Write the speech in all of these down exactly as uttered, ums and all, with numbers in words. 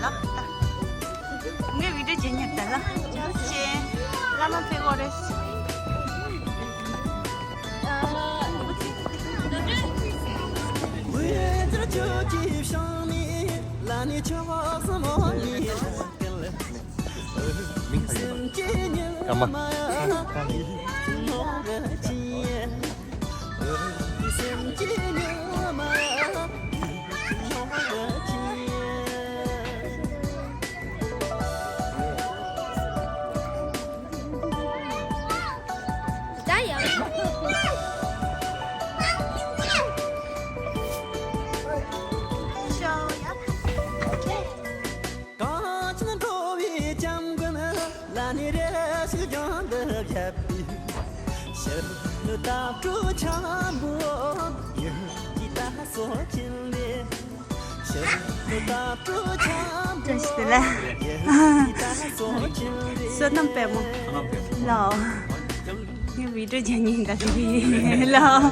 ལ། ངས་བི་ཌིའོ་བྱེད་མྱོང་ད་ལ། ཅོ་ཅེ། བླ་མ་ཕེབས་ཀྱི་ཡོད་རེད། ཀརྨ། གངས་ཅན་འགྲོ་བའི་སྐྱབས་མགོན། བླ་མའི་རིགས་སུ་ཡོངས་འདུ་བྱེད་པའི། ཕྱི་རོལ་དུ་དྭགས་པོ་ཆེན་པོ། ཡུལ་གྱི་དྭགས་སོགས་ཆེན་པོའི། ཕྱི་རོལ་དུ་དྭགས་པོ་ཆེན་པོ། བཀྲ་ཤིས་བདེ་ལེགས། ཡུལ་གྱི་དྭགས་སོགས་ཆེན་པོའི། བསོད་ནམས་དཔལ་མོ་ལགས། ངས་བི་ཌིའོ་བྱེད་མྱོང་ད་ལགས།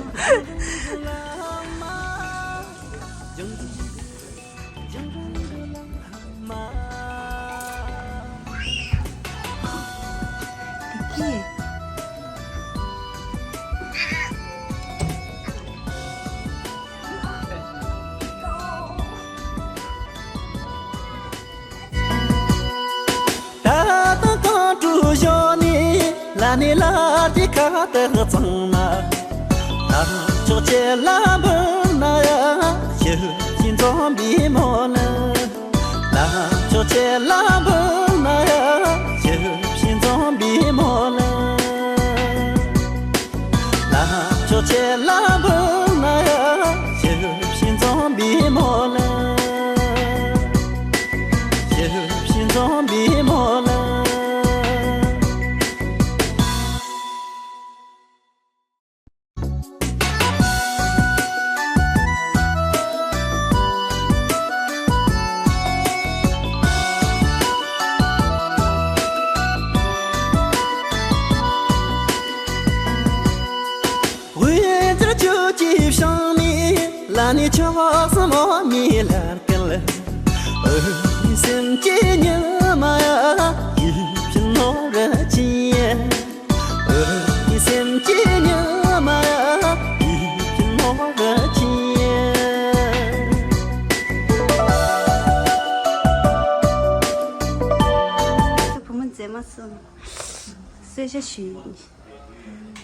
ད་ལྟ་གངས་ཕྲུག་གཞོན་ནུ་ལ་ནི་ལ་རྒྱའི་ཁ་བཏགས་གཙང་མ། ལྷ་མཆོག་ཁྱེད་ལ་འབུལ་ན་ཡ། ཞབས་ཕྱི་འཛོམས་པའི་སྨོན་ལམ། ལྷ་མཆོག་ཁྱེད་ལ་འབུལ་ན་ཡ། ཞབས་ཕྱི་འཛོམས་པའི་སྨོན་ལམ། ལྷ་མཆོག་ཁྱེད་ལ་འབུལ་ན་ཡ། ཞབས་ཕྱི་འཛོམས་པའི་སྨོན་ལམ། ཞབས་ཕྱི་འཛོམས་པའི་སྨོན་ལམ། འོད་འཚེར་ཁྱོད་ཀྱི་ཕྱག་ནས། ལ་ནི་ཕྱོགས་སུ་མོ་མི་ལ་སྐད། འོད་སེམས་ཀྱི་ཉི་མ་ཡ། ཡིད་ཕྱིར་ནོར་གྱིན། འོད་སེམས་ཀྱི་ཉི་མ་ཡ། ཡིད་ཕྱིར་ནོར་གྱིན། བུ་མོ་མཛེས་མ་གསུམ། གསོལ་ཇ་ཞུས་ཡིན།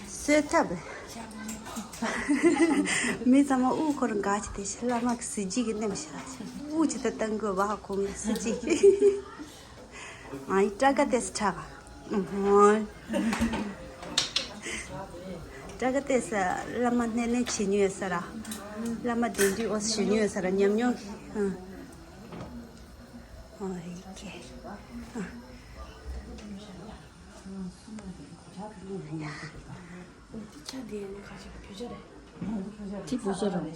གསོལ་ཐབས། མི་ཚང་མ་དབུ་འཁོར་འགའ་ཅིག་དེ་བླ་མ་གི་གཟི་བརྗིད་ཀྱི་མནན་བཞག་ཅིག་དབུ་ཅིག་ད་བཏང་དགོས་བ་ཁོང་གི་གཟི་བརྗིད་ཀྱི། ཨ་ཡི་སྐྲ་ག་ཏེས་ཁྲག་ག་ཨུ་ཧོ། སྐྲ་ག་ཏེས་བླ་མ་སྣེ་ལེན་བྱེད་མྱོང་ཡོད་ས་ར། བླ་མ་གདན་འདྲེན་འོ་ཞུ་མྱོང་ཡོད་ས་ར་ཉམས་མྱོང་གི། ཨ་ཨ་ཡི་ཀེ་ཨ། དེ་བོད་ཤ་རེད།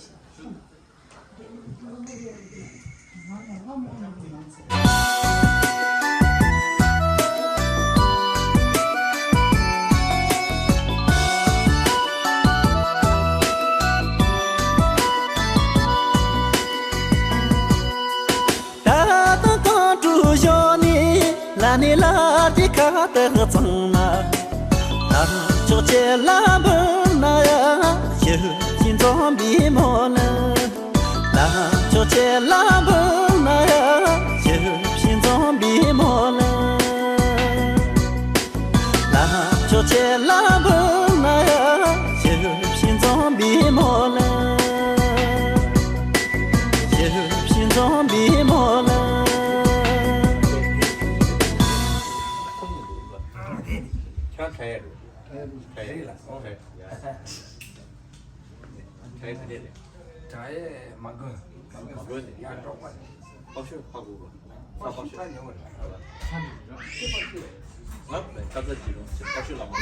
ད་ལྟ་གངས་ཕྲུག་གཞོན་ནུ་ལ་ནི་ལ་རྒྱའི་ཁ་བཏགས་གཙང་མ། ལྷ་མཆོག་ཁྱེད་ལ་འབུལ་ན་ཡ། ཞབས་ཕྱི་འཛོམས་པའི་སྨོན་ལམ། ལྷ་མཆོག་ཁྱེད་ལ་འབུལ་ན་ཡ། ཞབས་ཕྱི་འཛོམས་པའི་སྨོན་ལམ། ལྷ་མཆོག་ཁྱེད་ལ་འབུལ་ན་ཡ། ཞབས་ཕྱི་འཛོམས་པའི་སྨོན་ལམ། ཞབས་ཕྱི་འཛོམས་པའི་སྨོན་ལམ། ཁྱོད་ཁྲ་ཡ་རེད། ཁྲ་ཡ་རེད་ལ་སོང་རེད། ཁྲ་ཡ་དེ་འདྲས་རེད། ཁྲ་ཡ་མ་དགོས། མ་དགོས་ནས་ཡར་འགྲོ་པ། པགས་ཤུ་ཕ་གུ་གོ། ས་པགས་ཤུ་ཕ་ཉོ་བ་རེད། ང་ཁ་ཚ་ཇི་རུང་ཆེ་པགས་ཤུ་ལ་མ་ཁ་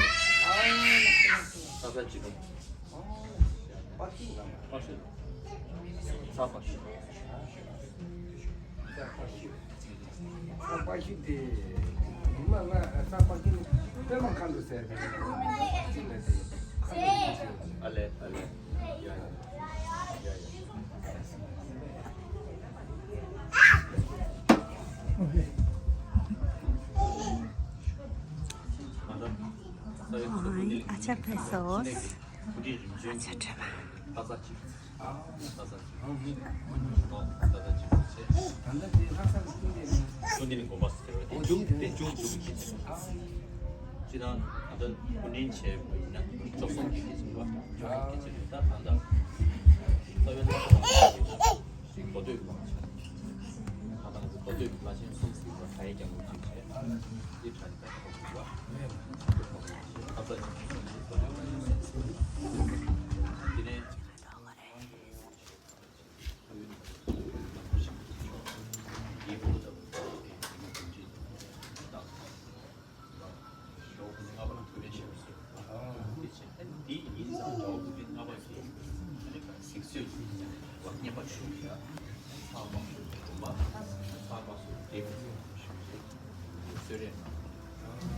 ཚ་ཇི་རུང་། པགས་ཤུ་ལ་པགས་ཤུ། ས་པགས་ཤུ། ས་པགས་ཤུ། ས་པགས་ཤུ་དེ། ཉི་མ་ལྔ་ས་པགས་ཤུ་ནི་པད་མ་མཁའ་འགྲོ་ཟེར་ནས་ཅི་ལ་དེ་ཁ་ལ་ཨ་ལེ་ཨ་ལེ། ཡ་ཡ་ཡ་ཡ། ཡ་ཡ། ཕེབས་སོང་། ཆ་འཕྲད་པ། ལྷ་ས་གཅིག་ལྷ་ས་གཅིག་ལྷ་ས་གཅིག་བྱས། ད་ལྟ་དེ་ལྷ་ས་གི་སྐུ་འདྲ་ནི། སྐུ་འདྲ་ནི་དགོན་པ་ཟེར་བ་དེ་མཇུག་དེ་མཇུག་མཇུག་གི་ཁྱད་ཆོས། སྤྱིར་བཏང་ད་ལྟ་སྐུ་འདྲེན་བྱས་པ་ཡིན་ན་བཅུ་གསུམ་གྱི་ཁྱད་ཆོས་རེད་བ། བཅུ་གསུམ་གྱི་ཁྱད་ཆོས་རེད། ད་གང་ལྟར་རྩ་བའི་ལྷ་ས་གཅིག་གི་མདོ་སྟོད་ཀྱི་བླ་ཆེན། ཁ་ཐང་གི་མདོ་སྟོད་ཀྱི་བླ་ཆེན་གསུམ་ཟེར་བ་ད་ཡི་ཀྱང་ལུགས་ཅིག་བྱས། འདི་གྲ་ནི་ད་ཁོ་བ། ཁ་ས་ཅིག་མདོ་སྟོད་ཀྱི་བླ་ཆེན་གསུམ་ཟེར། དེ་ནས། གསོལ་རས་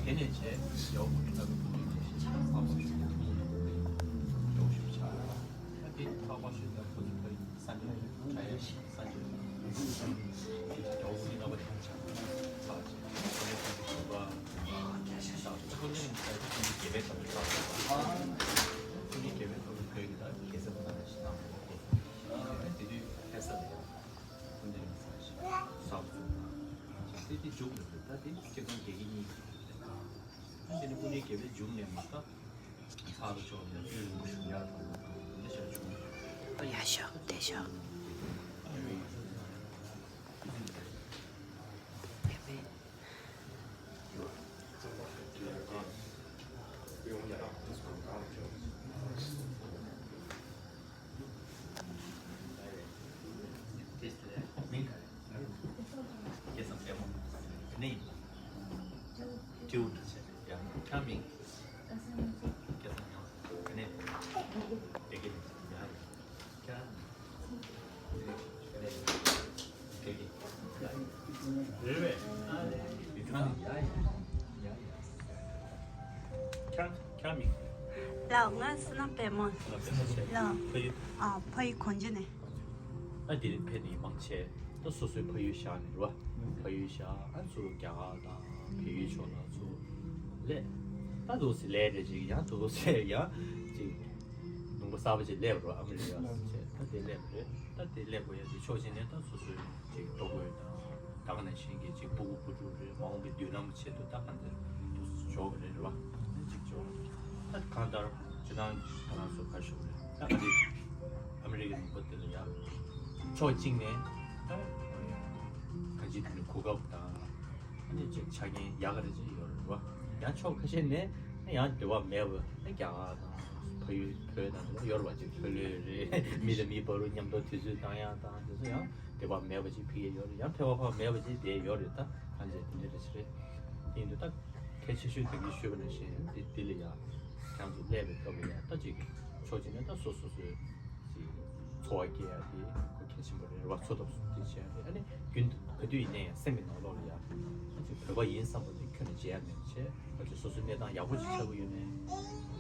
གནང་། དེ་ནས་བྱས་ཡའོ་གི་ལྔ་པའི་སྐུ་ལུས་ཀྱི་ཞིང་ཆེན་ཚང་བ་ཞིག་ཐུགས་ལ་འདུག་པའི་ཡོག་ཤུབ་ཆགས། ད་དེ་ཚང་བ་ཞིག་ལ་ཁོ་ཚོ་ཕ་ཡི་ས་འདི་ལ་ཡོད་ཁྲ་ཡ་ས་འདི་ལ་ཡོད་ཡའོ་གི་ལྔ་པ་དེ་ཆགས་ཚར་ཅིག་ཁོ་ནས་ཁོ་ཚོ་ཞིག་པ་ཁོ་ནས་ཁོ་ཚོ་རྒྱལ་བའི་ཞབས་ཏོག་ཁོ་ཚོ་རྒྱལ་བའི་ཐོག་ལ་ཁོ་ཡི་ད་རྒྱལ་ས་ཁོ་ན་ཞིག་ནང་ཁོ་ཚོ་དེ་དུས་ཁ་སང་ལ་ཡང་། ཀུན་ལྡན་གྱི་ས་ཞིང་ས་བཙུགས་དང་། དེ་དེ་མཇུག་ལ་རེད། ད་དེ་སྤྱིར་བཏང་དགེ་རྒན་གཉིས་ཀྱི་རེད། ད་དེ་ནི་ཀུན་ལྡན་དགེ་བའི་མཇུག་ནས་མ་ད་ཚར་ལ་ཕྱོགས་ནས་དཔེ་རིང་པོ་ཞུ་ཡག་དང་འདི་ཤར་བྱུང་། ཡ་ཤོག་བདེ་ཤོག་མིང་ག་རེ། སྐལ་བཟང་པད་མ། ག་ནས་ཡིན། སྤྲེའུ་འདྲ་བྱས། ཡ། ཁྱེད་མིང་། སྐལ་བཟང་ཉི་མ། ག་ནས། བདེ་སྐྱིད། ཡ། ཁྱེད་མིང་། ག་ནས། བདེ་སྐྱིད། རེད་པས། ཨ་ལས། མི་ཁ་ནས་ཡ་ཡ་ཡ་ཡ། ཁྱེད་ཁྱེད་མིང་། ལགས། ང་བསོད་ནམས་པད་མ། ལགས། ཕ་ཡུལ། ཨ། ཕ་ཡུལ་གངས་ཅན་ནས། ཨ། དེ་རིང་ཕེབས་ནས་མང་ཆེ་ད་སོ་སོའི་ཕ་ཡུལ་བཞག་ནས་རེད་བ། ཕ་ཡུལ་བཞག་ཨ་ཚུར་རྒྱ་གར་དང་བལ་ཡུལ་ཕྱོགས་ལ་ཚུར་སླེབས། ད་འདུག་སེ་སླེབས་རེད་ཅིག་ཡང་འདུག་སེ་ཡང་ཅིག་ལུང་པ་གསར་པ་ཅིག་སླེབས་རེད་བ། ཨ་མི་རི་ཀ་ཟེར་ད་དེ་སླེབས་རེད། ད་དེ་སླེབས་དགོས་ཡ་དེ་ཕྱོགས་གཅིག་ནས་ད་སོ་སོའི་ཅིག་ལྟོ་གོས་དང་། ད་ག་ནང་བཞིན་གྱི་ཅིག་སྤུ་གུ་བུ་ཕྲུག་རེད། མ་འོངས་པའི་མདུན་ལམ་ཆེད་དུ་ད་གང་ལྟར་འདུག་སེ་འཇོག་གི་རེད་རེད་བ། ཨ་ནི་ཅིག་འཇོག་ད་གང་ལྟར་སྤྱིར་བཏང་ད་རང་ཚོ་ག་ཞུ་རེད། ད་ཨ་རི་ཨ་མི་རི་ཀའི་ལུང་པ་དེ་ལ་ཡ་ཕྱོགས་གཅིག་ནས་ད་གང་ཅི་དེ་ནི་གོ་སྐབས་དང་། ཨ་ནི་ཅིག་ཆ་རྐྱེན་ཡག་ག་རེ་ཅིག་ཡོད་རེད་བ། ཡང་ཕྱོགས་ཁ་ཤས་ནས་ཡང་འདོད་པ་མེད་པ་ཨ་རྒྱ་གར་དང་ཕ་ཡུལ་བོད་དང་དེ་ཚོ་ཡོད་རེད་བ། ཅིག་ལྷོད་ལྷོད་རེད། མི་དང་མི་བར་དུ་མཉམ་དུ་དུས་ཚོད་བཏང་ཡག་དང་དེ་ཚོ་ཡང་འདོད་པ་མེད་པ་ཅིག་ཕི་གེ་ཡོད་རེད། ཡང་ཕལ་པ་ཕལ་མེད་པ་ཅིག་དེ་ཡོད་རེད། ད་གང་བྱས་དེ་འདྲ་རེད་ཟེར་རེད། དེ་ཡིན་དུས་ད་གལ་ཆེ་ཤོས་དེ་གིས་ཞུས་པ་ནང་བཞིན་དེ་དེ་ལ་ཡ་ཁྱེད་ཚོ་སླེབས་པའི་སྐབས་ལ་ཡ་ད་ཅིག་ཕྱོགས་གཅིག་ནས་ད་སོ་སོ་སོའི་ཅིག་འཚོ་བ་སྐྱེལ་ཡ་དེ་ཁོ་གལ་ཆེན་པོ་རེད་བ། འཚོ་ཐབས་སུ་དེ་བྱས་ཏེ་ཨ་ནི་རྒྱུན་དུ་ག་དུས་ཡིན་ན་ཡང་སེམས་ཀྱི་ནང་ལོགས་ལ་ཡ་ད་ཅིག་བོད་པ་ཡིན་བསམ་པ་དེ་ཁྱོན་ནས་བརྗེད་ཡ་མེད་པ་བྱས། ང་ཚོས་སོ་སོའི་གནས་སྟངས་ཡག་པོ་ཅིག་ཆགས་ཀྱི་ཡོད་ནའི།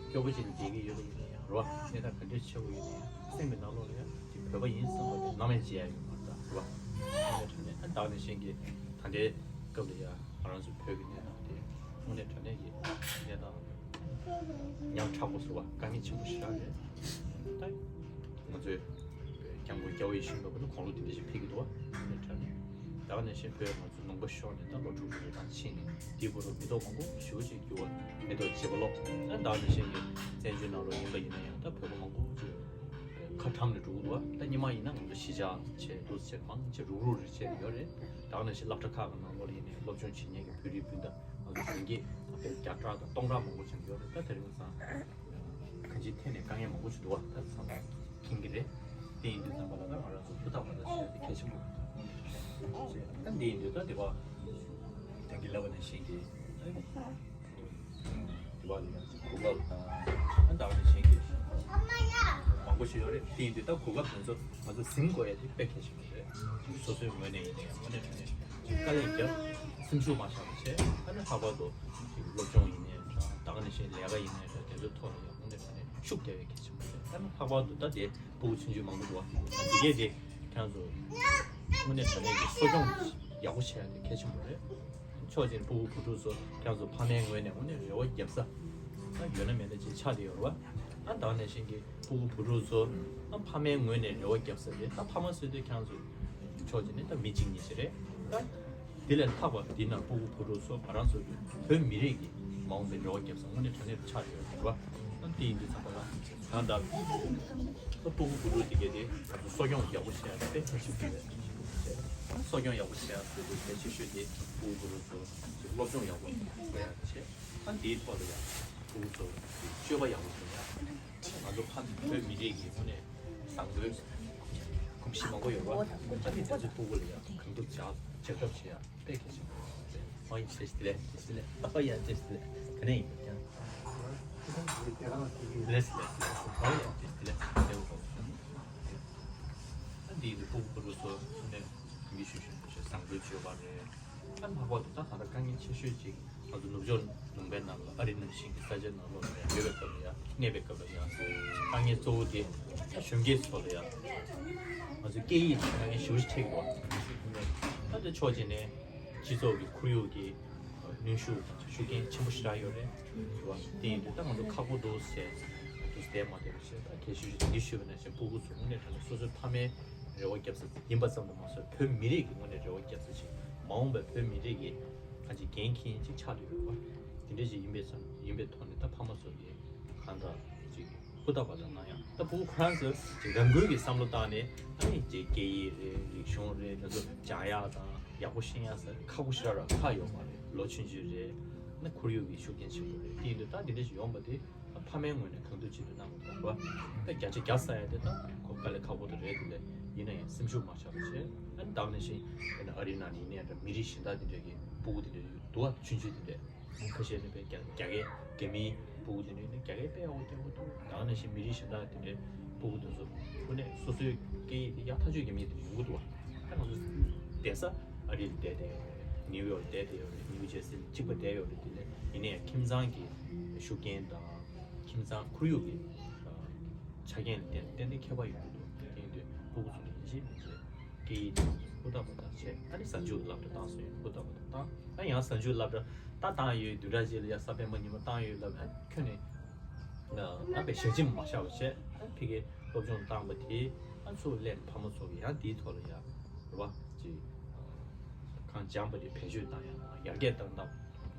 སྐྱོ་པོ་ཅིག་ལ་བསྡད་ཀྱི་ཡོད་པ་ཡིན་ན་ཡང་རེད་བ། གནས་སྟངས་ག་འདྲ་ཆགས་ཀྱི་ཡོད་ན་ཡང་སེམས་ཀྱི་ནང་ལོགས་ལ་ཡང་ཅིག་བོད་པ་ཡིན་བསམ་པ་དེ་ནམ་ཡང་བརྗེད་ཡ་ཡོད་མ་རེད་ད་རེད་བ། དངོས་གནས་དྲང་གནས་ཨ་ནི་ད་ག་ནང་བཞིན་གྱི་ད་ལྟའི་སྐབས་ལ་ཡང་ང་རང་ཚོ་བོད་ཀྱི་གནས་སྟངས་དེ་དངོས་གནས་དྲང་གནས་ཀྱི་གནས་སྟངས་ཉམ་ཕྲ་པོ་ཟེར་བ་དཀའ་ངལ་ཆེན་པོ་ཞེ་དྲག་རེད། ད་ང་ཚོའི་སྐྱབས་མགོན་རྒྱལ་བ་ཡིད་བཞིན་ནོར་བུ་ནི་དགུང་ལོ་དེ་འདྲ་ཞིག་ཕེབས་ཀྱི་འདུག་བ། དངོས་གནས་དྲང་གནས་ད་ག་ནང་བཞིན་བོད་ང་ལུང་པ་ཤོར་ནས་ད་ལོ་དྲུག་ཅུ་རེ་གྲངས་ཕྱིན་ནས་དེའི་བར་དུ་མི་ཐོག་མང་པོ་ཞེ་པོ་ཅིག་འགྱུར་བ། མི་ཐོག་བྱེད་པ་ལོག་ཨ་ནི་ད་ག་ནང་བཞིན་གྱི་བཙན་བྱོལ་ནང་ལོགས་ཡིན་པ་ཡིན་ན་ཡང་ད་བོད་པ་མང་པོ་ཅིག་ཁ་ཁྲམ་ནས་འགྲོ་གི་འདུག་ད་སྔོན་མ་ཡིན་ན་ང་ཚོ་གཞིས་ཆགས་བྱས་འདུག་བྱས་མང་ཆེ་རུག་རུག་རེ་བྱས་ཡོད་རེད། ད་ག་ནང་བཞིན་སློབ་གྲྭ་ཁག་གི་ནང་ལོགས་ལ་ཡིན་ནའི་སློབ་སྦྱོང་བྱེད་མཁན་གྱི་བོད་རིགས་སྤུན་ཟླ་ང་ཚོ་གཞོན་སྐྱེས་ཕལ་བརྒྱ་ཕྲག་དང་སྟོང་ཕྲག་མང་པོ་ཅིག་ཡོད་རེད། ད་དེ་རིང་ཙང་གང་ཅིའི་ཐད་ནས་དཀའ་ངལ་མང་པོ་ཞིག་འདུག་བ། ད་ཚང་མ་མཁྱེན་གྱི་རེད། དེ་ཡིན་དུས་ཙམ་པ་ལ་ད་ང་རང་ཚོ་ཧུར་ཐག་པ་ད་བྱས་ཏེ་གལ་ཆེན་པོ་རེད། ད་འདི་ཡིན་དུས་ད་དེ་བ་དེང་གི་ལབ་པ་ནང་བཞིན་གྱི་ད་དེ་བ་ལ་ཡང་གོ་སྐབས་དང་ད་ནང་བཞིན་གྱི་མང་པོ་ཞིག་ཡོད་རེད། དེ་ཡིན་དུས་ད་གོ་སྐབས་དེ་ཚོ་ང་ཚོ་ཟིན་དགོས་ཡ་དེ་དཔེ་གལ་ཆེན་པོ་རེད། སོ་སོའི་ངོས་ནས་ཡིན་ན་ཡང་དངོས་གནས་དྲང་གནས་དཀའ་ལས་བརྒྱབ། སེམས་ཤུགས་མ་ཆག་པ་བྱས། ཨ་ནི་ལྷག་པར་དུ་ཅིག་སློབ་སྦྱོང་ཡིན་ནའི་འདྲ། ད་ག་ནང་བཞིན་ལས་ཀ་ཡིན་ནའི་འདྲ། དེ་ཚོའི་ཐོག་ལ་ཡང་དངོས་གནས་དྲང་གནས་ཤུགས་རྒྱབ་ཡ་གལ་ཆེན་པོ་རེད། ཨ་ནི་ལྷག་པར་དུ་ད་དེ་སྤུ་གུ་ཆུང་ཆུང་མང་པོ་འདུག་བ། དེ་གས་དེ་ཁྱེད་ཚོ་དངོས་གནས་དྲང་གནས་ཀྱི་གསོ་སྐྱོང་ཡག་པོ་བྱས་ཡ་དེ་གལ་ཆེན་པོ་རེད། ཕྱོགས་གཅིག་ནས་སྤུ་གུ་བུ་ཕྲུག་ཚོ་ཁྱེད་ཚོ་ཕ་མའི་ངོས་ནས་དངོས་གནས་རེ་བ་བརྒྱབ་ས། ད་ཡོད་ན་མེད་ན་ཅིག་ཆགས་བསྡད་ཡོད་རེད་བ། ད་ད་ག་ནང་བཞིན་གྱི་སྤུ་གུ་བུ་ཕྲུག་ཚོ་ད་ཕ་མའི་ངོས་ནས་རེ་བ་བརྒྱབ་ས་རེད། ད་ཕ་མ་ཟེར་དུས་ཁྱེད་རང་ཚོ་ཕྱོགས་གཅིག་ནས་ད་མི་གཅིག་གཉིས་ཤིག་རེད། ད་དེ་ལས་ལྷག་པ་འདི་ན་སྤུ་གུ་བུ་ཕྲུག་ཚོ་ང་རང་ཚོ་བོད་མི་རིགས་ཀྱི་མ་འོངས་པའི་རེ་བ་བརྒྱབ་ས་དངོས་གནས་དྲང་གནས་ཆགས་ཡོད་རེད་བ། ད་དེ་ཡིན་དུས་ཚང་མ་ལ་ད་ད་སྤུ་གུ་བུ་ཕྲུག་དེ་གས་དེ་གསོ་སྐྱོང་ཡག་པོ་བྱེད་ཡ་དཔེ་གལ་ཆེན་པོ་རེད། གསོ་སྐྱོང་ཡག་པོ་བྱེད་ཡ་དེ་གལ་ཆེ་ཤོས་དེ་སྤུ་གུ་བུ་ཕྲུག་ཚོ་སློབ་སྦྱོང་ཡག་པོ་དགོས་ཡ་བྱེད། ཨ་འདིའི་ཐོག་ལ་ཡང་ཕྲུ་གུ་ཚོར་སྤྱོད་པ་ཡག་པོ་བྱུང་ཡ། ང་ཚོ་ཕ་བོད་མི་རིགས་ཀྱི་དངོས་གནས་བཟང་པོའི་གོམས་གཤིས་མང་པོ་ཡོད་པ། ཨ་ནི་དེ་ཚོ་ཕྲུ་གུ་ལ་ཡང་གང་ཐུབ་བྱ་བྱེད་ཐབས་བྱེད་ཡ་དཔེ་གལ་ཆེན་པོ་རེད། ཨོ་ཡ་བཀྲ་ཤིས་བདེ་ལེགས། བཀྲ་ཤིས་བདེ་ལེགས། ཨོ་ཡ་བཀྲ་ཤིས་བདེ་ལེགས། ག་ནས་ཡིན་ཀྱང་། ལེས་ལེས་ལེས། ཨོ་ཡ་བཀྲ་ཤིས་བདེ་ལེགས། བདེ་པོ་གོ། ཨ་འདི་ཡིན་དུས་ཕྲུ་གུ་ཕྲུ་གུ་ཚོ་དངོས་གནས་མི་ཤུགས་ཤུགས་བཟང་པོའི་སྤྱོད་པ་རེད། ཨ་ལྷག་པར་དུ་ད་ད་ལྟ་དཀའ་ངལ་ཆེ་ཤོས་ཅིག་ང་ཚོ་ནུབ་ཕྱོགས་ལུང་པའི་ནང་ལ་ཨ་རི་ནང་བཞིན་གྱི་ས་ཆའི་ནང་ལོགས་ལ་ཡང་ཡོད་པའི་སྐབས་ལ་ཡང་གནས་པའི་སྐབས་ལ་ཡང་དཀའ་ངལ་གཙོ་བོ་དེ་གཞོན་སྐྱེས་ཚོ་ལ་ཡང་ང་ཚོའི་སྐད་ཡིག་དཀའ་ངལ་ཞེ་པོ་ཅིག་འཕྲད་ཀྱི་འདུག་ད་ལྟ་ཕྱོགས་གཅིག་ནས་སྤྱི་ཚོགས་ཀྱི་ཁོར་ཡུག་གི་གནོན་ཤུགས་ཤུགས་རྐྱེན་ཆེན་པོ་ཞེ་དྲག་ཡོད་རེད། རེད་བ། དེ་ཡིན་དུས་ད་ང་ཚོ་ཁག་པོ་འདུག་ཟེར་དུས་བསྡད་མ་བསྡད་པ་བྱས། ད་གལ་ཆེ་ཤོས་འདི་ཞུས་པ་ནང་བཞིན་སྤུ་གུ་ཚོ་དངོས་གནས་དྲང་གནས་སོ་སོའི་ཕ་མའི་རེ་བ་བརྒྱབ་ས་ཡིན་པ་ཙམ་དུ་མ་ཟད། བོད་མི་རིགས་ཀྱི་དངོས་གནས་རེ་བ་བརྒྱབ་ས་ཅིག་མ་འོངས་པའི་བོད་མི་རིགས་ཀྱི་གང་ཅིག་འགན་འཁྱེར་མཁན་ཅིག་ཆགས་བསྡད་ཡོད་པ། དེ་འདྲ་ཞིག་ཡིན་པའི་ཙམ་ཡིན་པའི་ཐོག་ནས་ད་ཕ་མ་ཚོ་གིས་གང་ལྟར་ཅིག་ཧུར་ཐག་པ་དང་གནང་ཡག་ད་ཕྲུ་གུ་ཁོ་རང་ཚོས་ཅིག་རང་འགུལ་གྱིས་བསམ་བློ་བཏང་ནས་ཨ་ནི་ཅིག་སྐད་ཡིག་རེད། རིག་གཞུང་རེད། དེ་ཚོ་སྦྱང་ཡག་དང་ཡག་པོ་ཤེས་ཡག་ཟེར་ཁག་པོ་ཞེ་དྲག་ཁག་ཡོད་མ་རེད། ལོ་ཆུང་ཆུང་རེད། ཨ་ནི་ཁོར་ཡུག་གི་ཤུགས་རྐྱེན་ཆེན་པོ་རེད། དེ་ཡིན་དུས་ད་འདི་འདྲ་ཞིག་ཡོང་པ་དེ་ཕ་མའི་ངོས་ནས་གང་ཐུབ་ཅི་ཐུབ་གནང་དགོས་པ། ད་བརྒྱ་ཆ་བརྒྱ་ཟ་ཡ་དེ་ད་ཁོ་དཀའ་ལས་ཁག་པོ་དེ་རེད། དེ་ལས་ཡིན་ན་ཡང་སེམས་ཤུགས་མ་ཆག་པ་བྱས། ཨ་ནི་ད་ག་ནང་བཞིན་ཡིན་ན་ཨ་རིའི་ནང་ནས་ཡིན་ན་ཡང་འདྲ། མི་རིགས་གཞན་དག་དེ་འདྲས་ཀྱི་སྤུ་གུ་དེ་འདྲས་འདུག་བ། ཆུང་ཆུང་དེ་འདྲས་ཁ་ཤས་ནི་དཔེ་རྒྱ་རྒྱ་སྐད་རྒྱ་མིའི་སྤུ་གུ་དེ་འདྲས་ནི་རྒྱ་སྐད་དཔེ་ཡག་པོ་རྒྱག་གི་འདུག་ད་ག་ནང་བཞིན་མི་རིགས་གཞན་དག་དེ་འདྲས་སྤུ་གུ་དེ་ཚོ་དངོས་གནས་སོ་སོའི་སྐད་ཡིག་དེ་ཡག་ཐག་ཆོད་རྒྱབ་མཁན་དེ་འདྲས་ཡོང་གི་འདུག་བ། ད་ང་ཚོ་བསྡད་ས་ཨ་རི་ལ་བསྡད་བསྡད་ཡོད་རེད། ནིའུ་ཡོག་ལ་བསྡད་བསྡད་ཡོད་རེད། ནིའུ་ཇར་སི་ལ་གཅིག་པ་བསྡད་ཡོད་རེད། དེ་ལས་ཡིན་ན་ཡང་ཁྱིམ་ཚང་གི་ཤུགས་རྐྱེན་དང་ཁྱིམ་ཚང་ཁོར་ཡུག་གི་ཆ་རྐྱེན་ལ་བརྟེན་ཏན་ཏན་ཁྱད་པར་ཡོང་གི་འདུག་དེ་ཡིན་དུས་སྤུ་གུ་ཚོ་ལ་ཡིན་གཅིག་མིན་གཅིག་སྐད་ཡིག་ཧུར་ཐག་པ་དང་བྱས། ཨ་ནི་གཟའ་མཇུག་སློབ་གྲྭ་བཏང་སོང་ཡིན། ཧུར་ཐག་པ་དང་བཏང་། ཨ་ཡང་གཟའ་མཇུག་སློབ་གྲྭ་ད་བཏང་ཡོད། བདུན་ཕྲག་གཅིག་ལ་ཡང་གཟའ་སྤེན་པ་ཉི་མ་བཏང་ཡོད་ལབ། ཨ་ཁྱོན་ནས་ཨ་པའི་ཞག་ཅིག་མ་བཞག་པ་བྱས། ཨ་ཕ་གིའི་སློབ་སྦྱོང་བཏང་པ་དེ་ཨ་ཚུར་སླེབས་ནས་ཕ་མ་ཚོ་གིས་ཡང་དེའི་ཐོག་ལ་ཡང་རེད་བ། ཅིག་གང་སྦྱངས་པ་དེ་བེད་སྤྱོད་བཏང་ཡག་དང་ཡར་རྒྱས་བཏང་སྟངས་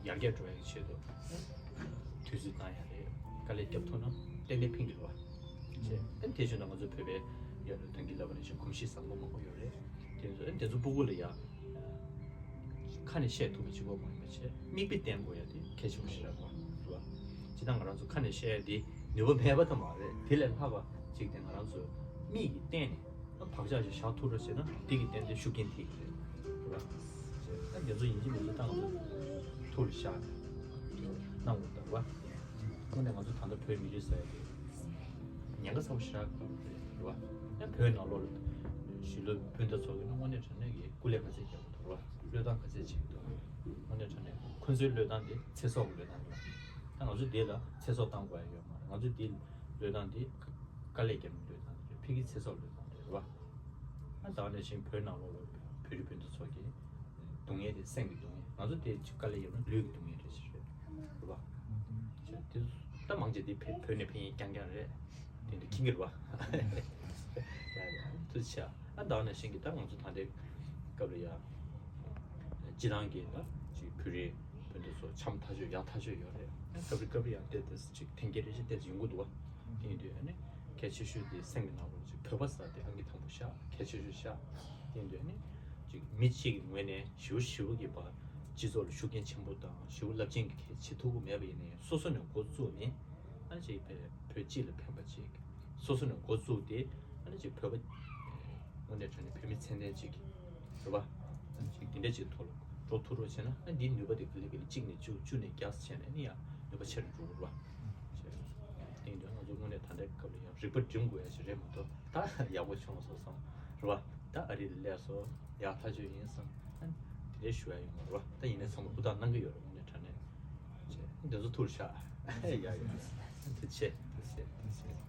ཡར་རྒྱས་འགྲོ་ཡག་གི་ཆེད་དུ་དུས་ཚོད་བཏང་ཡག་རེད། དཀའ་ལས་རྒྱབ་ཐུབ་ན་ཏན་ཏན་ཕན་གྱི་རེད་བ། བྱས། ཨ་དེ་བཞིན་དུ་ང་ཚོ་བོད་པའི་ཡ་ལ་ཐང་གི་ལབ་པ་ནང་བཞིན་གོམས་གཤིས་བཟང་པོ་མང་པོ་ཡོད་རེད། དེ་ཚོ་ཨ་དེ་ཚོ་སྤུ་གུ་ལ་ཡ་ཁ་ནས་བཤད་ཐུབ་པ་གཅིག་པོ་མ་ཡིན་པ་བྱས། མིག་དཔེ་བསྟན་དགོས་ཡ་དེ་གལ་ཆེན་པོ་ཞིག་རེད་བ། རེད་བ། སྤྱིར་བཏང་ང་རང་ཚོ་ཁ་ནས་བཤད་ཡ་དེ་ནུས་པ་མེད་པ་ད་མ་རེད། དེ་ལས་ལྷག་པ་ཅིག་དེ་ང་རང་ཚོ་མིག་གིས་བསྟན་ནས་ཨ་བག་ཆགས་ཤིག་བཞག་ཐུབ་རོགས་བྱས་ན་དེ་གིས་ཏན་ཏན་ཤུགས་རྐྱེན་ཐེབས་ཀྱི་རེད། རེད་བ། བྱས། ཨ་དེ་ཚོ་ཡིན་གཅིག་མིན་གཅིག་ད་ང་ཚོ་ཐུགས་ལ་བཞག་ནས་གནང་དགོས་འདུག་བ། དངོས་གནས་ང་ཚོ་ད་ལྟ་བོད་མི་རིགས་ཟེར་ཡ་དེ་ཉེན་ཁ་ཚ་པོ་ཞེ་དྲག་རེད་བ། ཡང་བོད་ནང་ལོགས་ལ་གཞིས་ལུས་སྤུན་ཟླ་ཚོ་གིས་ནི་དངོས་གནས་དྲང་གནས་ཀྱི་སྐུ་ལས་ག་ཚད་རྒྱག་གི་འདུག་བ། བློས་བཏང་ག་ཚད་བྱེད་ཀྱི་འདུག་དངོས་གནས་དྲང་གནས་ཁོ་ཚོའི་བློས་བཏང་དེ་ཚེ་སྲོག་གི་བློས་བཏང་རེད་བ། ད་ང་ཚོ་འདི་ལ་ཚེ་སྲོག་བཏང་དགོས་ཡ་ཡོད་མ་རེད། ང་ཚོ་འདི་བློས་བཏང་དེ་དཀའ་ལས་རྒྱབ་ནས་བློས་བཏང་རེད། ཕ་གིའི་ཚེ་སྲོག་བློས་བཏང་རེད་བ། ཨ་ད་ག་ནང་བཞིན་བོད་ནང་ལོགས་ལ་བོད་རིགས་སྤུན་ཟླ་ཚོ་གིས་སྡུག་བསྔལ་དེ་སེམས་ཀྱི་སྡུག་བསྔལ། ང་ཚོ་དེ་ཅིག་དཀའ་ལས་རྒྱབ་ན་ལུས་ཀྱི་སྡུག་བསྔལ་རེད་ཟེར་རེད། རེད་བ། ཅེས་དེ་ད་མང་ཆེ་དེ་བོད་བོད་ནས་ཕེབས་མཁན་རྐྱང་རྐྱང་རེད། དེ་འདྲ་མཁྱེན་གྱི་རེད་བ། ཡ་ཡ་ཐུགས་རྗེ་ཆེ། ཨ་ད་ག་ནང་བཞིན་གྱི་ད་ང་ཚོ་ད་ལྟའི་སྐབས་ལ་ཡ་སྤྱིར་བཏང་གི་ད་ཅིག་བོད་རིགས་སྤུན་ཟླ་ཚོ་འཆམ་ཐག་ཆོད་ཡག་ཐག་ཆོད་ཡོད་རེད། ཨ་སྐབས་རེ་སྐབས་རེ་ཡང་དེ་དེ་ཅིག་འཐེན་འཁྱེར་རེ་ཞིག་དེ་ཡོང་གི་འདུག་བ། དེ་ཡིན་དུས་ཨ་ནི་གལ་ཆེ་ཤོས་དེ་སེམས་ཀྱི་ནང་ལོགས་ལ་ཅིག་བོད་པ་ཟེར་དེ་ཨང་ཀི་དང་པོ་བཞག་གལ་ཆེ་ཤོས་བཞག་དེ་ཡིན་དུས་ཨ་ནི་ཅིག་མི་གཅིག་གི་ངོས་ནས་ཞེ་པོ་ཞེ་པོ་གི་བར་སྤྱི་ཚོགས་ལ་ཤུགས་རྐྱེན་ཆེན་པོ་དང་ཞེ་པོ་རླབས་ཆེན་གྱི་གལ་བྱེད་ཐུབ་ཀྱི་མེད་པ་ཡིན་ན་ཡང་སོ་སོ་ནས་འགོ་བཙུགས་ནས་ཨ་ནི་ཅིག་བོད་བོད་སྤྱི་ལ་ཕན་པ་ཅིག་སོ་སོ་ནས་འགོ་བཙུགས་ཏེ་ཨ་ནི་ཅིག་བོད་པ་དངོས་གནས་དྲང་གནས་བོད་མི་ཚད་ལྡན་ཅིག་རེད་བ། ཨ་ནི་ཅིག་དེ་འདྲ་ཅིག་ཐོག་ལ་འགྲོ་ཐུབ་རོགས་བྱས་ན་ཨ་ནི་འདིའི་ནུས་པ་དེ་ག་ལེ་ག་ལེ་གཅིག་ནས་བཅུ་བཅུ་ནས་བརྒྱ་བྱས་ནས་ཨ་ནི་ཡང་ནུས་པ་ཆེ་རུ་འགྲོ་གི་རེད་བ། བྱས། དེ་ཡིན་དུས་ང་ཚོ་དངོས་གནས་ད་ལྟའི་སྐབས་ལ་ཡང་རིག་པ་སྒྲིམ་དགོས་ཡ་ཞིག་རེད་མ་གཏོགས། ད་ཡག་པོ་བྱུང་སོང་བསམ་རེད་བ། ད་ཨ་རི་ལ་སླེབས་སོང་ཡག་ཐག་ཆོད་ཡིན་བསམ། ཨ་དེ་འདྲའི་ཞུ་ཡ་ཡོད་མ་རེད་བ། ད་ཡིན་ནའི་ཚང་མ་ཧུར་ཐག་གནང་གི་ཡོད་རེད། དངོས་གནས་དྲང་གནས་བྱས། འདི་ཚོ་ཐུགས་ལ་བཞག་ཡ་ཡ། ཐུགས་རྗེ་ཆེ། ཐུགས་རྗེ་ཆེ། ཐུགས་རྗེ་ཆེ།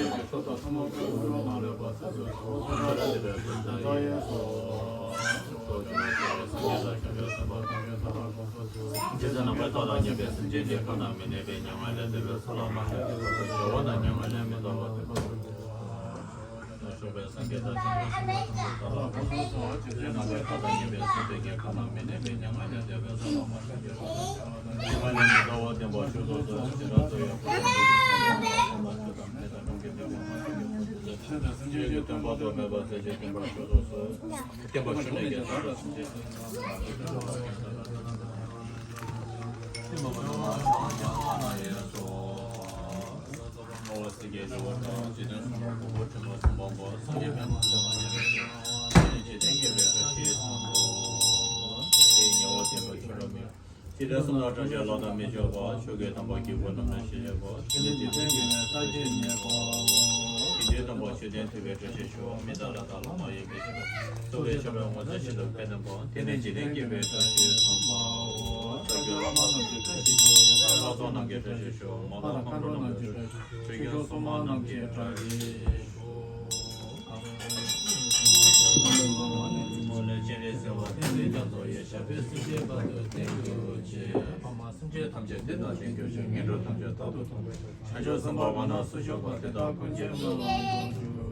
ཉེས་པའི་ཕྱོགས་དང་ཐ་མ་ཀུན་ཏུ་ནང་ལས་པ་སེམས་སུ་ཞོག་ཚོགས་ལ་བསྡད་པའི་བུ་ཚ་ཡིན་སོགས། ཇི་ཙམ་ནམ་མཁའི་མཐའ་དང་མཉམ་པའི་སེམས་ཅན་གྱི་ཁམས་ན་མི་གནས་པའི་མྱ་ངན་ལས་འདས་པའི་ས་ལ་མ་ཞོག་པའི་བར་དུ་བྱ་བ་དང་མྱ་ངན་ལས་མི་འདའ་བར་སྡོད་པ་དང་། ཞོགས་པའི་སངས་རྒྱས་དང་བྱང་ཆུབ་སེམས་དཔའ་ཐམས་ཅད་ལ་ཕུན་སུམ་ཚོགས་པ་ཇི་སྲིད་ནམ་མཁའི་མཐའ་དང་མཉམ་པའི་སེམས་ཅན་གྱི་ཁམས་ན་མི་གནས་པའི་མྱ་ངན་ལས་འདས་པའི་ས་ལ་མ་ཞོག་པའི་བར་དུ་བྱ་བ་དང་མྱ་ངན་ལས་མི་འདའ་བར་བརྟན་པར་ཞོག་ཚོགས་སུ་ཇི་ལྟར་འཚོ་ཡང་འཁོར་བའི་འདུ་ཤེས་ཀྱི་ལས་ལ་སོགས་པ་ཆོས་དང་ཕྱིར་དང་སེམས་ཅན་གྱི་སྟོན་པ་ཐོགས་མེད་པ་ཟད་ཅིང་བརྟན་པར་ཞོག་ཚོགས་སུ། བརྟན་པར་ཞུ་ནས་ཀྱང་ད་ལྟ་སེམས་ཅན་ཐམས་ཅད་ཀྱི་ལ་ཕྱོགས་དང་མེད་དང་ཀུན་ཏུ་ཡང་ཡང་ན་ཡང་སོ། ལྔ་པ་སེང་གེའི་རི་བོ་དང་འཇིག་རྟེན་གསུམ་ལ་གོ་འཁོར་ཆེན་པོ་གསུམ་པ་པོ་སངས་རྒྱས་པདྨ་འབྱུང་གནས་ཡང་ན་ཡང་ན་འཇིག་རྟེན་དགེ་བའི་བཀྲ་ཤིས་དང་པོ། དེའི་ཉེ་བར་བསྟན་པའི་ཆོས་རབ་མི་འཇིག་རྟེན་གསུམ་ལ་བཀྲ་ཤིས་ལྷ་དང་མི་མཆོག་པ། ཆོས་ཀྱི་དམ་པ་སྐྱེ་དགུའི་རྣམ་སྣང་ཞི་བྱེད་པ། དེ་ནི་འཇིག་རྟེན་གྱི་ནད་རྟགས་ཀྱི་ཉེས་པ། དགེ་འདུན་དམ་པ་མཆོད་རྟེན་ཐུབ་པའི་བཀྲ་ཤིས་ཤོག་མི་དང་ལྷ་དང་ལྷ་མ་ཡིན་པའི་ཆོས་རབ་ཚོགས་པའི་ཆོས་རབ་ངོ་མཚར་ཤིན་ཏུ་དཔེ་ལྡན་པ། དེ་ནི་འཇིག་རྟེན་སྐྱིད་པའི་བཀྲ་ཤིས་སམ་པའོ། བཀའ་བརྒྱུད་བླ་མ་རྣམས་ཀྱི་བཀྲ་ཤིས་ཤོག་ཡོན་ཏན་ལྷ་ཚོགས་རྣམས་ཀྱི་བཀྲ་ཤིས་ཤོག་མ་དང་མཁའ་འགྲོ་རྣམས་ཀྱི་བཀྲ་ཤིས་ཤོག་ཆོས་སྐྱོང་སྲུང་མ་རྣམས་ཀྱི་བཀྲ་ཤིས་ཤོག་ལས་སྤྱན་རས་གཟིགས་དབང་ལྡན་རིགས་རྒྱ་མཚོ་ཡི། ཞབས་པད་སྲིད་ཞིའི་བར་དུ་བརྟན་གྱུར་ཅིག་ཕ་མ་སེམས་ཅན་ཐམས་ཅད་བདེ་དང་ལྡན་གྱུར་ཅིག་ངན་འགྲོ་ཐམས་ཅད་རྟག་ཏུ་ཐོབ་པའི་ཕྱིར། བྱང་ཆུབ་སེམས་དཔའ་ཕ་ན་སུ་བཞུགས་པ་དེ་དག་ཀུན་གྱི་སྨོན་ལམ་འགྲུབ་ཅིག་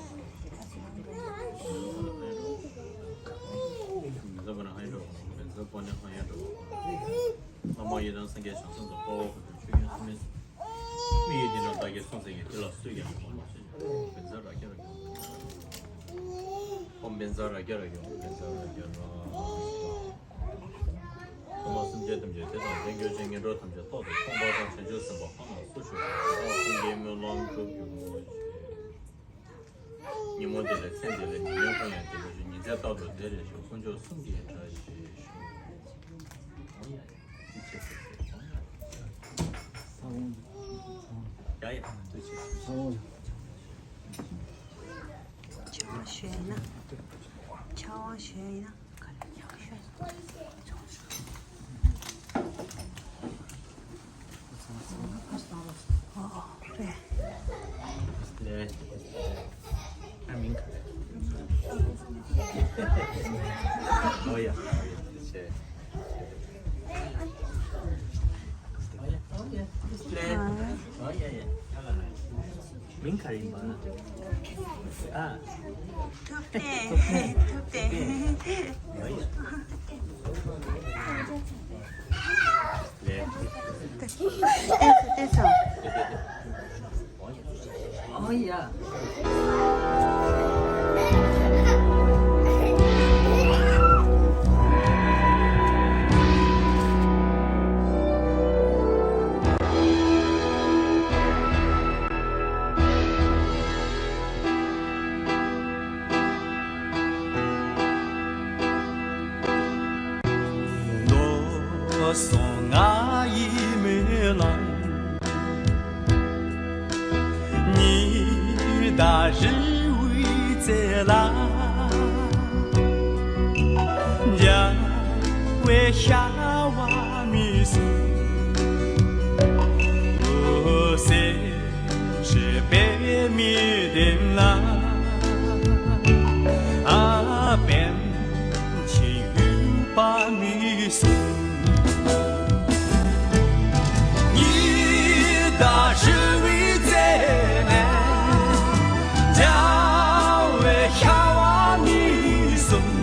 མི་འཛད་པ་ནི་ཧ་ཡང་འགྲོ་བ། མི་འཛད་པ་ནི་ཧ་ཡང་འགྲོ་བ། བླ་མ་ཡི་དམ་སངས་རྒྱས་བྱང་སེམས་དང་། དཔའ་བོ་དགེ་འདུན་ཆོས་སྐྱོང་སྲུང་མའི། མི་ཡི་དེ་འདྲ་བདག་གིས་སྲུང་ཟིན་ཡང་། དེ་ལ་སུས་ཀྱང་ཕོག་མ་བྱེད། བཛྲ་རཀྵ་རཀྵ། ཨོཾ་བཛྲ་རཀྵ་རཀྵ། བཛྲ་རཀྵ་རཀྵ། ཐོག་མ་སེམས་ཅན་ཐམས་ཅད་དེ་དང་དེ་འགྱུར་ཅན་ངན་འགྲོ་ཐམས་ཅད་ཐོག་ཏུ་ཐོགས་པ་དང་། བྱང་ཆུབ་སེམས་དཔའ་ཁོ་ན་སུ་ཞིག་ལ། སངས་རྒྱས་སྨོན་ལམ་འགྲུབ་གྱུར་ཅིག། ཉིན་མོ་བདེ་ལེགས། མཚན་བདེ་ལེགས། ཉིན་མོའི་དཀོན་ཡང་བདེ་ལེགས་ཤོག། ཉིན་མཚན་རྟག་ཏུ་བདེ་ལེགས་ཤོག། དཀོན་མཆོག་གསུམ་གྱི་བཀྲ་ཤིས་ཤོག། ཡ་ཡ། ཕྱག་དབང་ཞུ་ཡ་ཡིན་ན། ཕྱག་དབང་ཞུ་ཡ་ཡིན་ན། ག་རེ་ཕྱག་ཞུ་ཡ། ཨོ་ཨོ་རེད། ལེ། ཨ་མིང་ག་རེ། ཨོ་ཡ། ཨོ་ཡ། ལེ། ཨོ་ཡ། ཨོ་ཡ། ལེ། ཨོ་ཡ་ཡ། མིང་ག་རེ་ཡིན་པ། ཨ། ཐུབ་བསྟན། ཐུབ་བསྟན། ལེ། བསྟན་སོང་། བསྟན་སོང་། ཨོ་ཡ། མདོ་གསུང་ང་ཡི་སྨོན་ལམ། ཉི་ཟླ་རི་བོའི་རྩེ་ལ། འཇའ་འོད་ཤར་བ་མི་གསུང་། སེམས་ཁྲིད་པའི་མི་ལྡན་ལ། ཨ་པཎ་ཆེན་དབུས་པ་མི་གསུང་། ཉི་ཟླ་རི་བོའི་རྩེ་ནས། འཇའ་འོད་ཤར་བ་མི་གསུང་།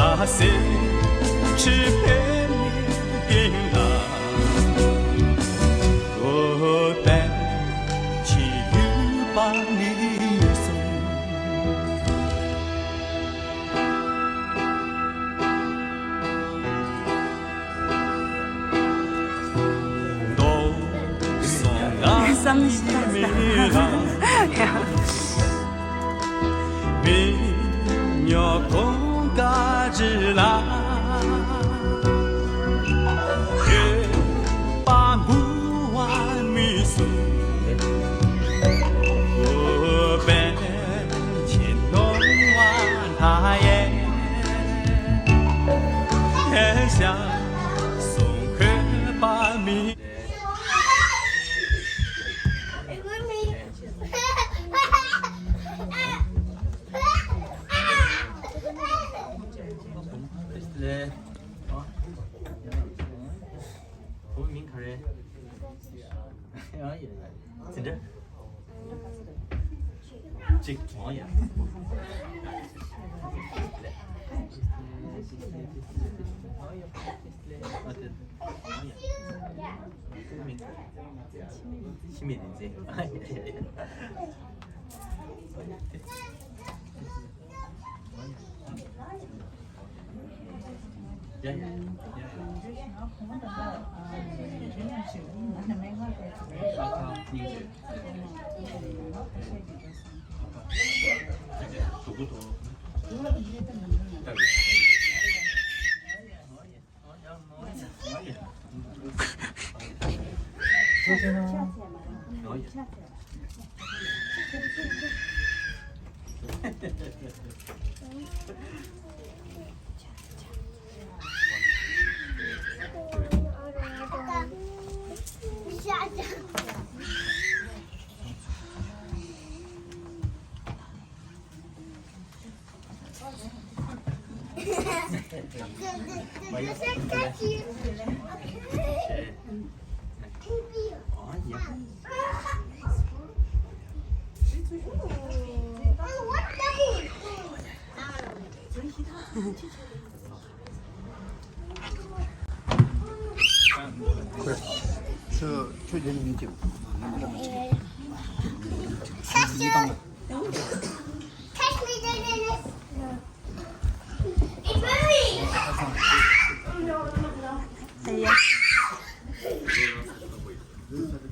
ཨ་སེམས་ཁྲིད་པའི་མི་ལྡན་ལ། ཨོ་པཎ་ཆེན་དབུས་པ་མི་གསུང་། མདོ་གསུང་ང་ཡི་སྨོན་ལམ། མི་ཉག་གུང་དཀར་རི་ལ། འོད་དཔག་འབུལ་བ་མི་གསུང་། ཨོ་པཎ་ཆེན་སྣང་བ་ལྷ་ཡི། ཞལ་གསུང་འཁོད་པ་མི། ལེ། བུ་མིང་ག་རེ། ཨ་ཡ་ཡ། ཅི་འདྲ། གཅིག་ཨོ་ཡ། ཨ་དེ་ཨོ་ཡ། མིང་། འཆི་མེད་བདེ་ཆེན། ཨ་ཡ་ཡ་ཡ།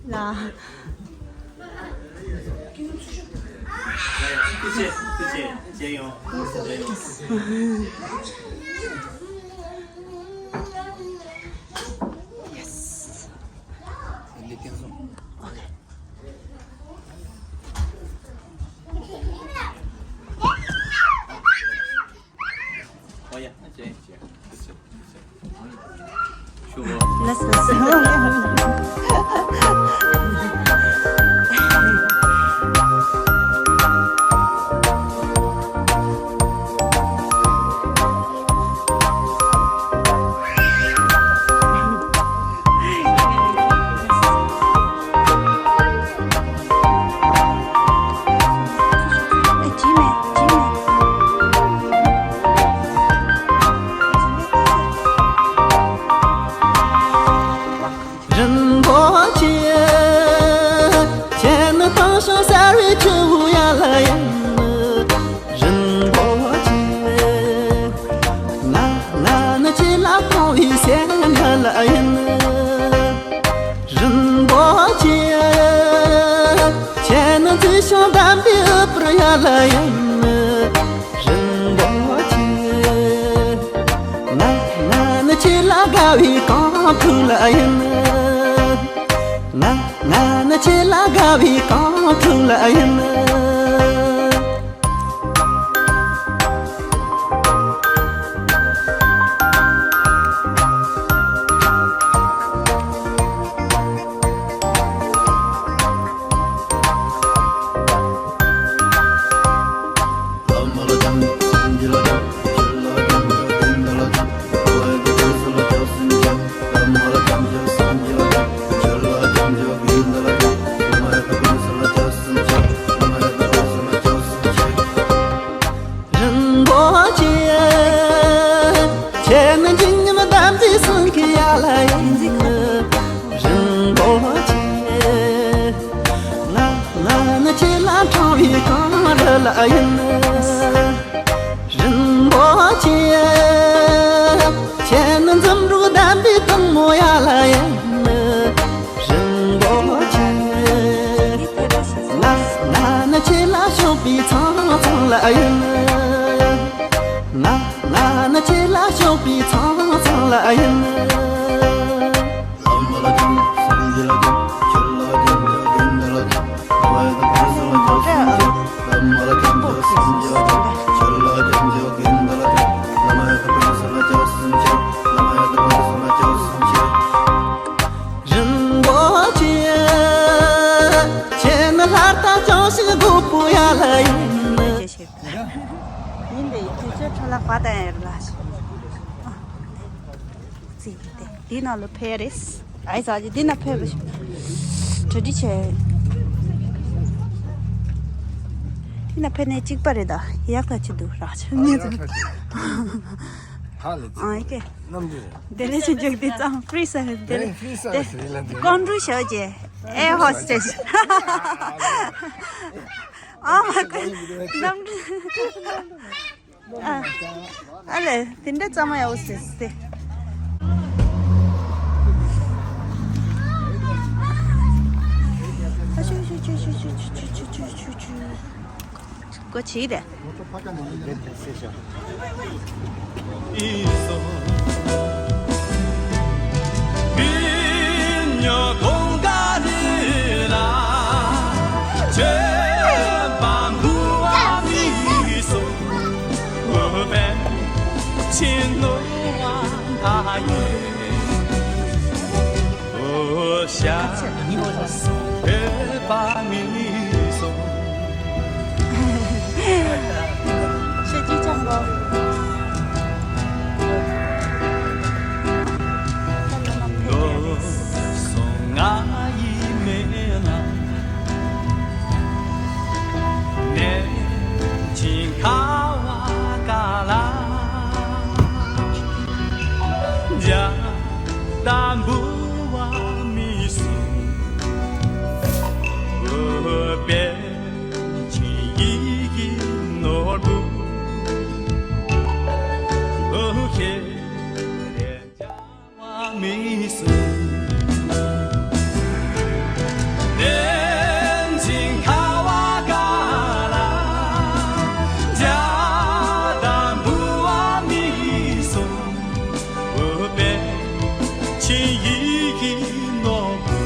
ལ། Yes. Okay. Let's listen. རིན་པོ་ཆེ། ཁྱེད་ནི་དེང་སང་གསལ་བའི་ཆུ་བོ་ཡ་ལ་ཡིན། རིན་པོ་ཆེ། ང་ང་ནི་ཁྱེད་ལ་ཕོངས་པའི་སེམས་ཁྲལ་ཡིན། རིན་པོ་ཆེ། ཁྱེད་ནི་འཛིན་ཞིང་གདམས་པའི་ཨུཏྤལ་ཡ་ལ་ཡིན། རིན་པོ་ཆེ། ང་ང་ནི་ཁྱེད་ལ་དགའ་བའི་རྐང་ཐང་ལ་ཡིན། ང་ང་ནི་ཁྱེད་ལ་དགའ་བའི་རྐང་ཐང་ལ་ཡིན། རིན་པོ་ཆེ། ཁྱེད་ནི་འཇིགས་ཉམས་དམ་ཚིག་སྲུང་མཁན་ཡ་ལ་ཡིན། རིན་པོ་ཆེ། ང་ང་ནི་ཁྱེད་ལ་ཕོངས་པའི་རྐང་རུས་ལ་ཡིན། རིན་པོ་ཆེ། ཁྱེད་ནི་འཛུམ་དྲུག་ལྡན་པའི་སྟག་མོ་ཡ་ལ་ཡིན། རིན་པོ་ཆེ། ང་ང་ནི་ཁྱེད་ལ་ཕྱུག་པའི་ཚང་ཚང་ལ་ཡིན། ང་ང་ནི་ཁྱེད་ལ་ཕྱུག་པའི་ཚང་ཚང་ལ་ཡིན། རིན་པོ་ཆེ། ཁྱེད་ནི་ལྷ་རྟ་ཅང་ཞིག་རྒོད་པོ་ཡ་ལ་ཡིན། ཡིན་པས་དུས་ཚོད་འཕྲོ་བརླག་པ་དང་ཡར་ལ། རྩིས་ཏེ་འདི་ནང་ལ་ཕེབས་རེད། ཨའི་ཟ་ཅི་འདི་ན་ཕེབས་པ་ཞིག་གྲ་སྒྲིག་བྱས། འདི་ན་ཕེབས་ནས་གཅིག་པ་རེད་ད། ཡག་ད་ཅི་འདུག་རག་ཆ་ངེས་ཚོད། ཧ་ལས་ཨ་ཀེ། གནམ་འདི་རེད། དེ་ལས་ཆེ་འཇོག་འདི་ཙམ་ཕི་རི་སར་དེ་ལས་ཕི་རི་སར་ཟེར་ཡིན་ལ་འདི་ཀོང་ཀྲུའུ་ཞོ་ཅེ། ཨེ་ཧོ་སི་ཊེ་ཊི། ཨ་མ་ཀ་གནམ་གྲུ། ཨ་ལས་དེ་འདྲ་ཙམ་ཡག་པོ་ཟེར་ཏེ། ཨ་ཆུ་ཆུ། སྒོ་ཕྱེ་རེད། ཆེན་ཡིད་ཀྱི་ནོར་བུ།